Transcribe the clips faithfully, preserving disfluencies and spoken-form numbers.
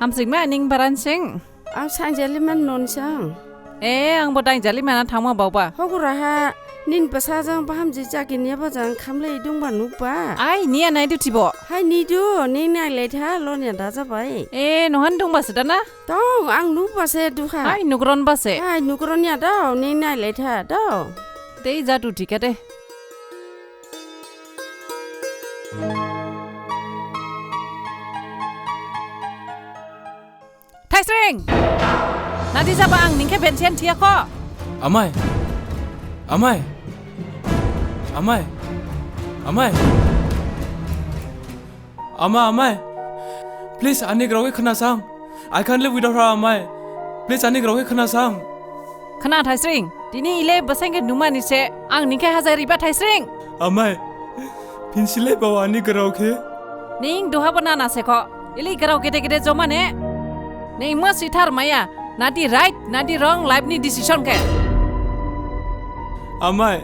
Hamsingma ning Baransing? Ang Sangjaliman nonsang. E, angbo Daingjaliman ha thangma baoba. Hoguraha, nin basa jang bahamjik jaginyaba jang khamlai dongba nukba. Ai, niya naidu thibo. Hai nidu, ning nailaitha, lonya dajabai. E, nohan dongba se dana? Dong, ang nukba se duha. Hai, nukron ba se. Hai, nukron ya dao, ning nailaitha, dao. Dei jadu thikhade. Thaisring! Nadi jaba ang ning khe bensian thiyakho? Amai! Amai! Amai! Amai! Ama, amai! Please, ani grao khe khnasang. I can't live without her, amai. Please, ani grao khe khnasang. Khna Thaisring, dini ile basain khe numani se, ang ning khe hajai riba Thaisring. Amai, phinsilai bao ani grao khe. Ning duha bo nana sekho, ili grao gede gede jomane. Ning mo sithar maya, nadi right, nadi wrong life ni decision khe. Amai.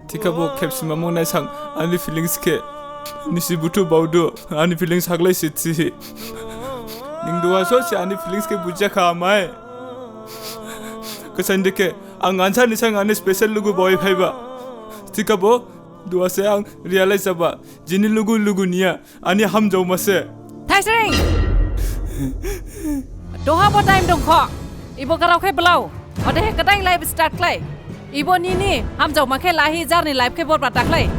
Thikhabo khepsima mung naisang ani feelings khe. Nisi buthu baodu, ani feelings haglai sitsi. Ning duha sosi ani feelings khe bujakha amai. Khasaindi khe, ang ansa nisang ani special lugu baoi phaiba. Thikhabo, duha se ang realize jaba, jini lugu lugu niya. Ani hamjaoma se. Thaisring! Duha bo time dongkho. Ibo grao khe blao. Odehe gdain life start khlai. Ibo nini hamjaoma khe lahi jarni life khe borbad da khlai.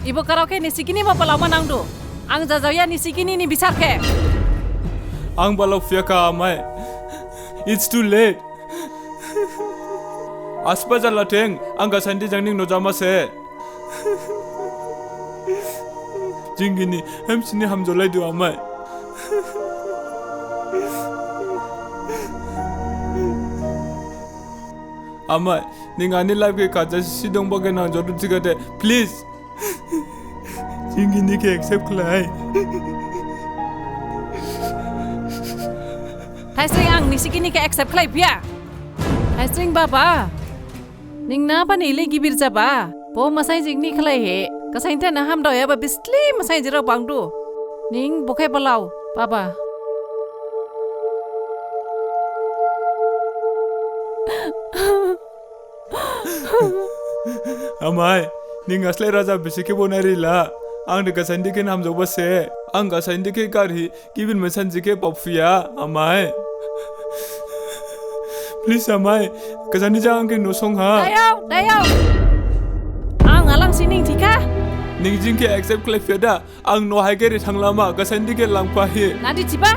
Ibo grao khe nisi gini bo blaoma nangdu. Ang jajaoya nisi gini ni bisar khe. Ang blao phiyakha amai. It's too late. Asba jala theng, ang Khasaindi jang ning nujama se. Jing gini, hamsining hamjaolaidu amai. Amai, ning ani life khe khaja sisi dongba khe nangjaodu thikhade, please. Jing gini khe accept khlai. Thaisring ang nisi gini khe accept khlai phiya. Thaisring baba. Ning na bani le gibir jaba. Bo masainjik ni khlaihi. Khasainthane hamdaoyaba bisli masainjikrao bangdu. Ning bo khe blao, baba. Amai, ning aslai raja bisi khe bo nairila. Ang de Khasaindi khe hamjaoba se. Ang Khasaindi khe garhi, gibin masainjik khe baophuya, amai. Please, amai, Khasaindi jang ang khe nusong ha. Dayao, dayao. Ang alang sining thikha. Ning jing khe accept khlai phiya da. Ang noh hai giri thanglama, Khasaindi khe langphahi. Nadi thiba?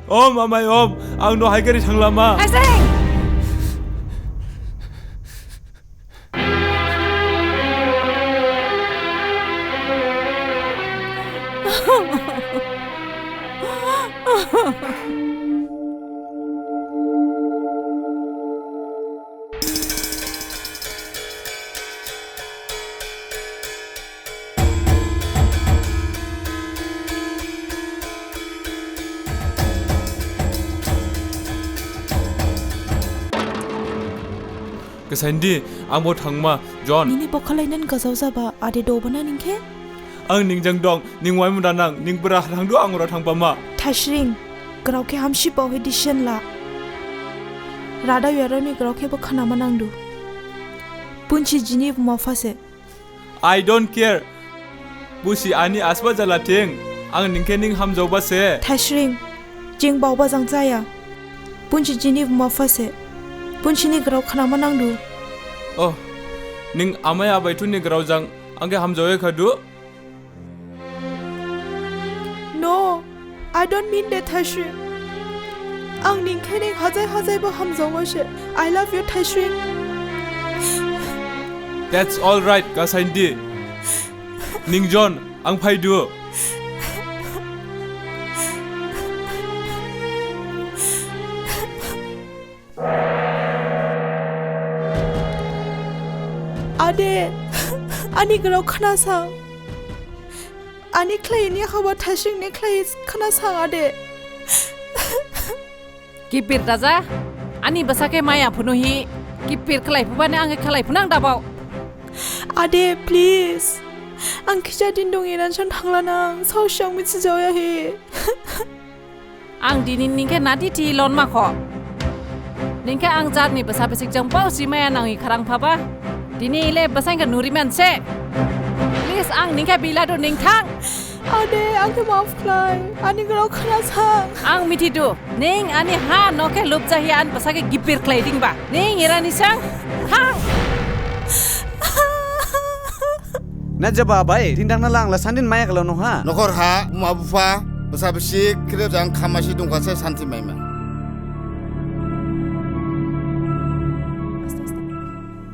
Om, amai, om. Ang noh hai giri thanglama. Thaisring! Gasaindi, ang bo thangma, John. Nini bo khlainan gajao jaba, ade dobana ning khe? Ang ning jang dong, ning waimu da nang, ning bra thangdu ang ora thangpama. Thaisring, grao khe hamsi baohi decision la. Rada yaroni grao khe bo khnama nangdu. Bunsi jini buma phase. I don't care. Busi ani asba jala thing, ang ning khe ning hamjaoba se. Thaisring, jing baoba jang jaya. Bunsi jini buma phase. Bunsi ni grao khnama nangdu. Oh, ning amai abaithu ni grao jang ang khe hamjaoya khadu? No, I don't mean that, Thaisring. Ang ning khe ning hajai hajai bo hamjaoba se. I love you, Thaisring. That's all right, Gasaindi. Ning John, ang phaidu. Ade, ani grao khnasang. Ani khlai ni haba Thaisring ni khlai khnasang ade. Gibir daja, ani basa khe maya phunuhi, gibir khlai phubani ang khlai phunang dabao. Ade, please. Ang khisa din dong iran san thangla nang, saosi ang mithijaoya hi. Ang dini ning khe nadi thi lonma kho. Ning khe ang jarni basa bisik jang baosi maya nanghi kharang phaba. Dini ile basain khe nuriman se. Please ang ning khe biladu ning thang. Ade, ang khe maph khlai. Ani grao khnasang. Ang mithidu. Ning ani ha noh khe lubjahi an basa khe gibir khlai dingba. Ning irani sang. Thang. Na jaba bai, dindang na lang la sandin maya khala noh ha. Nokhor ha, buma bupha, basa bisik, khrip jang khamasi dongkha se santi maima.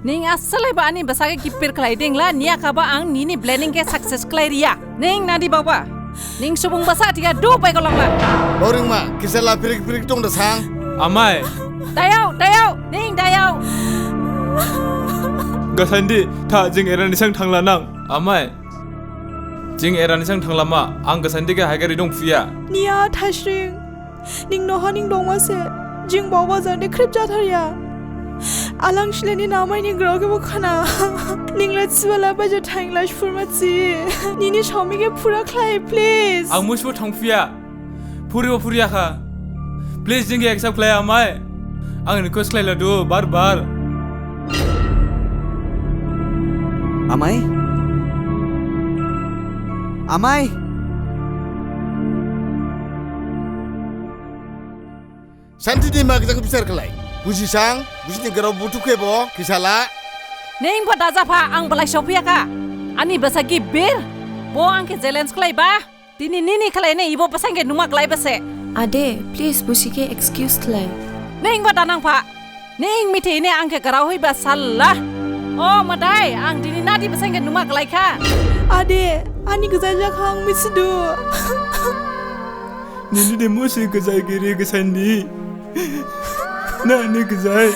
Ning asalai ba ani basa khe gibir khlai dingla, niya khaba ang nini planning khe success khlai riya. Ning nadi baba. Ning subung basa thiga du pai kolong la. Boring ma, kisa la pirik pirik dong da sang. Amai. Dayao, dayao, ning dayao. Gasaindi, tha jing erani sang thangla nang. Amai. Jing erani sang thangla ma, ang Gasaindi khe haigari dong phiya. Niya, Thaisring. Ning noha ning dongma se, jing baoba jang de khrip jathar ya. Alang sileni namai ni grao khe bo khna. Ning la thiba la baja thaing la sphurma thi. Nini saomi khe phura khlai, please. Ang musibo thangphiya. Phuribo phuriya kha. Please, jing khe accept khlai amai. Ang request khlai ladu, bar bar. Amai? Amai? Santi ni ma khe jang bisar khlai. Busi sang, busi ni grao buthu khe bo, kisa la. Ning bo da japha, ang belai sophiya kha. Ani basa gibir, bo ang khe challenge khlaiba. Dini nini khlai ne ibo basa ang khe numa khlaiba se. Ade, please busi khe excuse khlai. Ning bo da nangpha. Ning mithi ne ang khe grao hoiba salla. O madai, ang dini nadi basa ang khe numa khlai kha. Ade, ani gajai jakha ang mithidu. Nini de musi gajai giri Gasaindi. Na ni gajai.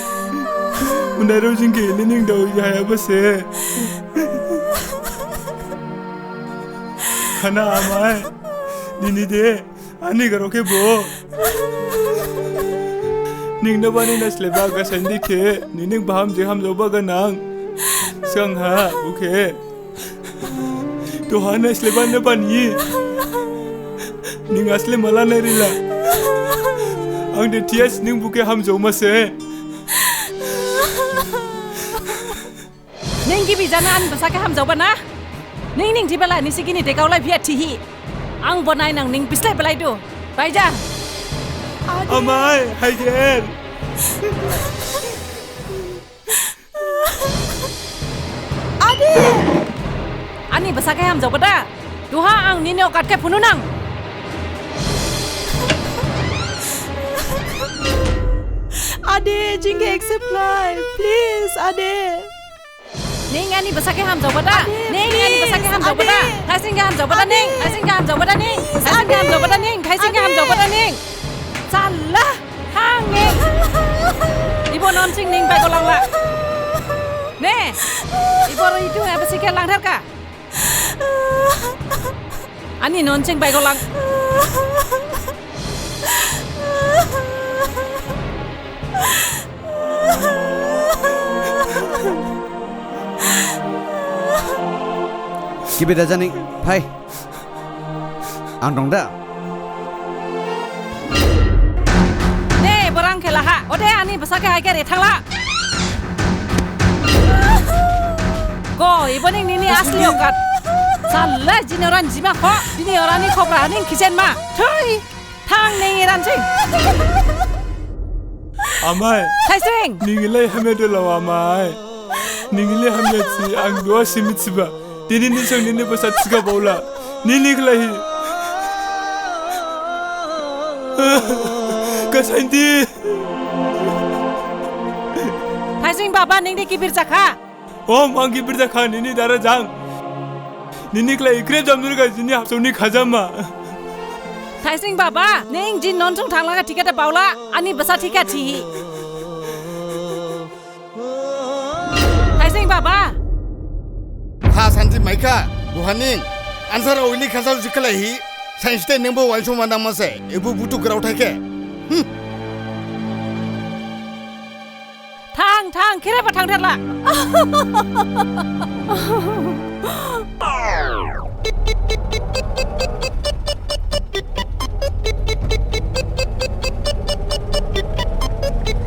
Mundaro jing khe le ning dao jaya ba se. Khna amai. Dini de. Ani grao khe bo. Ning na bani na sleba Gasaindi khe. Nini baham je hamjaoba gnang. Sang ha, bo khe. Duha na sleba na bani. Ning asle mala na rila. Ang de thiya si ning bo khe hamjaoma se. Ning gibi jana ani basa khe hamjaoba na? Ning ning thiba la nisi gini dekao lai phiya thihi. Ang bo nainang ning bislai belai du. Baija. Amai, haiger. Ade! Ani basa khe hamjaoba da? Duha ang nini okat khe phunu nang. Ade, jing khe accept khlai, please, ade. Ning ani basa khe hamjaoba da? Ade, ning ani basa khe please, hamjaoba da? Ade. Thaisring khe hamjaoba da ning? Ade. Thaisring khe hamjaoba da ning? Please, Thaisring khe ade. Hamjaoba da ning? Thaisring khe Ade. Hamjaoba da ning? Salla, hang e. Ibo nonsing ning baigo langla. Ne? Ibo ro itu apa sih khe langthar kha? Ani nonsing baigo lang. Gibi da jani, phai. Ang dong da. Ne, borang khe laha. Ode ani basa khe hai khe re thangla. Go, ibo ning nini asli okat. Salla jini oran jima kho. Jini oran ni khopra ning khichen ma. Thui. Thang ning iran sing. Amai. Thaisring. Ning ilai hamya de lo amai. Ning ilai hamya si ang dua simit siba. Dini ni sang nini basa thiga baola. Nini khlaihi. Gasaindi. Thaisring baba ning de gibir jakha. Om, ang gibir jakha nini dara jang. Nini khlaihi khrip jamdur ga jini habsao ni khajama. Thaisring baba, ning jini nonsong thangla kha thikha da baola, ani basa thikha thihi. Thaisring baba. Ha santi maikha, duhaning. Answer oili khasao jikhlaihi. Science te ningbo wansuma dangma se. Ibu butu grao thaikhe. Hmm. Thang, thang, khere ba thang tharla.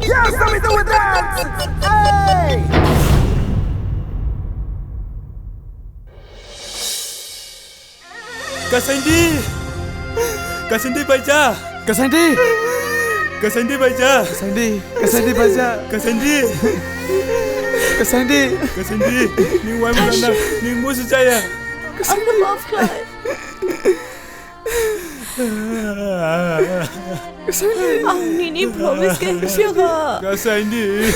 Yes, let me do it dance. Hey! Gasaindi! Gasaindi baija! Gasaindi! Gasaindi baija! Gasaindi! Gasaindi baija! Gasaindi! Gasaindi! Gasaindi! Ning waimu dana, ning musu jaya. Gasaindi. Ang maaf khlai. Ang nini promise khe siakha. Gasaindi.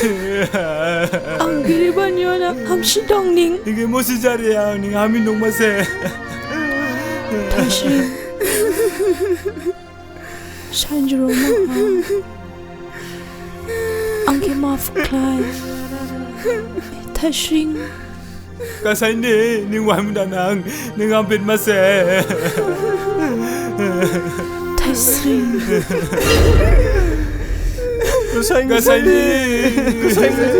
Ang giribani ona hamsi dong ning. Ning khe musi jari ang ning hami nungma se. Thaisring. Sanjroma. Ang khe maaf khlai. Thaisring. Gasaindi, ning waimu danang, ning ampit mase. Thaisring. Gasaindi. Gasaindi.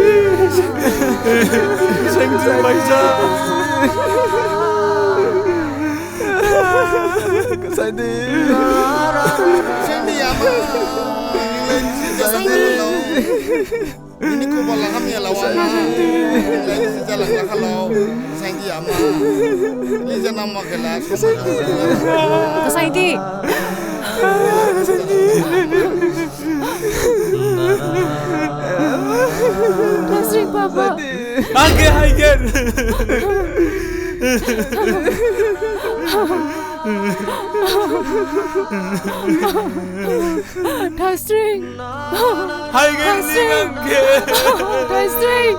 Gasaindi baija. Gasaindi. Gasaindi ama. Gasaindi. Ini ko bala ham ya lawan. Ini sejala kala. Sainti ama. Ini janam ma kala. Sainti. Thaisring baba. Angke haiger. Thaisring. Haiger ni angke. Thaisring.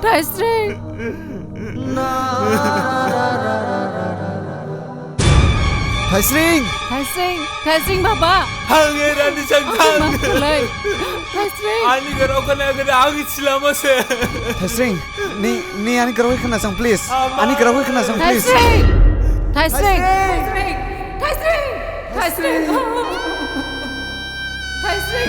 Thaisring. Thaisring. Thaisring. Thaisring baba. Haiger ani jang thang. Thaisring. Ani garao khna gede ang thilama se. Thaisring, ni, ni ani garao khe khna sang, please. Ama. Ani garao khe khna sang, please. Thaisring! Thaisring! Thaisring! Thaisring! Thaisring!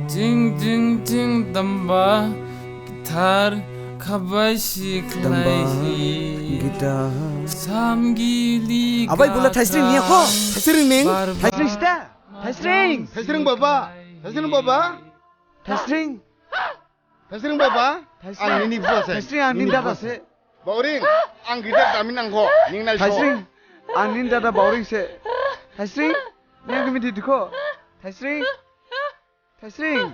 Jing jing jing damba guitar khabai si khlai hi. Damba guitar. Samgili. Abai bula Thaisring niya kho. Thaisring ning. Thaisring sita. Thaisring. Thaisring baba. Thaisring baba. Thaisring. Thaisring baba, Thaisring. Ang nini bupha se. Thaisring, ang nini dada se. Baoring, ang guitar dami nangkho, ning naiso. Thaisring, ang nini dada Baoring se. Thaisring, ning ang khe mithi dukho. Thaisring. Thaisring.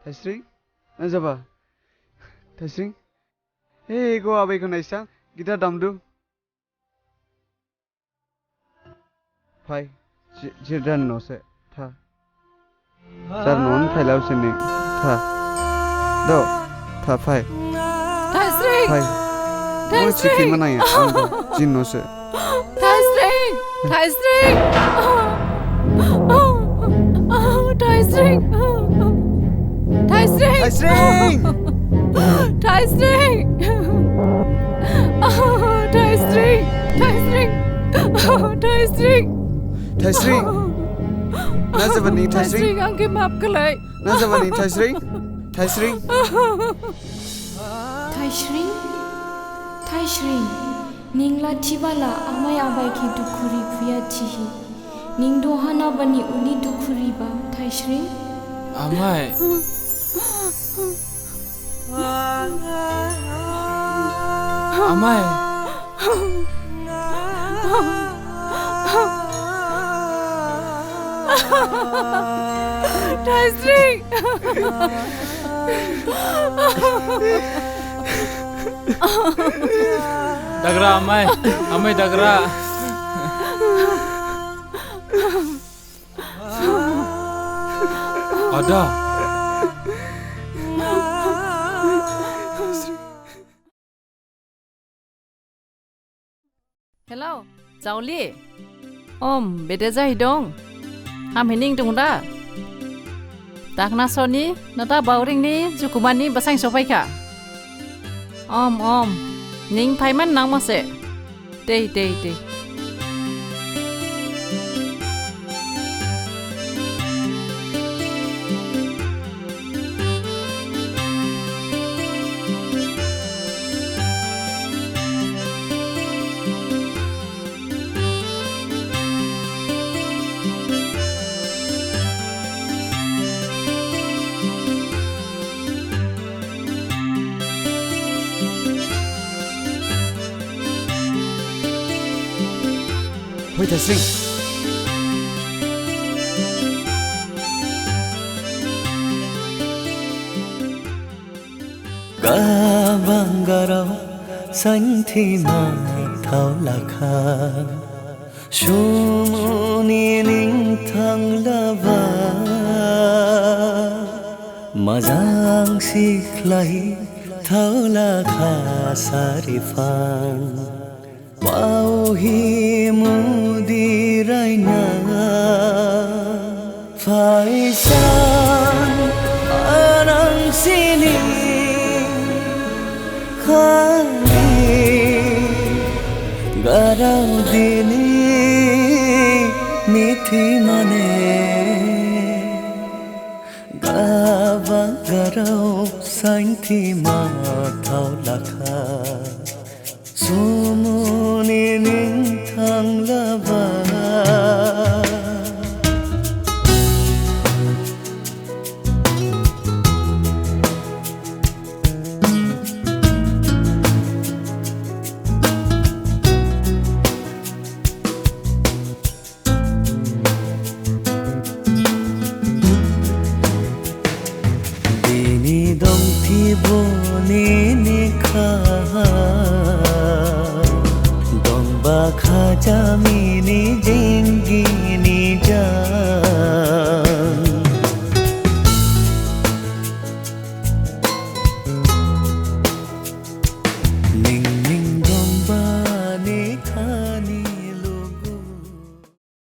Thaisring? Na jaba? Thaisring? He, go abai kho naisang, guitar damdu. Phai, ji-, jirdan nose, tha. Sar non phai lau sini, tha. Do, tha phai. Thaisring! Phai. Thaisring! Mo chiki manaya, ang do, jin nose. Thaisring! Thaisring! Thaisring! Thaisring! Thaisring! Thaisring! Thaisring! Thaisring! Thaisring! Thaisring! Na jabani Thaisring? Thaisring, ang khe maph khlai. Na jabani Thaisring? Thaisring? Thaisring? Thaisring, ning la thibala amai abai khe dukhu riphuya thihi. Ning duha nabani uli dukhu riba, Thaisring? Amai. Amai. Thaisring! Dagra, amai. Amai, dagra. Ada. Hello, Jaoli. Om, bede jahi dong? Hamhi ning dong da? Dakhna soni, nada Baoring ni jukhumani basain sophaikha. Om, om, ning phaimane nangma se. Dei, dei, dei. Hoi, Thaisring. Gabang garao sainthima thaolakha. Sumuni ning thanglaba. Majang sikhlai thaolakha sariphang. Baohi mudi raina phaisan anang sini khali garao dini mithi mane gabang garao sainthima thaolakha. Sumuni ning thanglaba. Bini dongthi boni ni kha, dongba khajami ni jing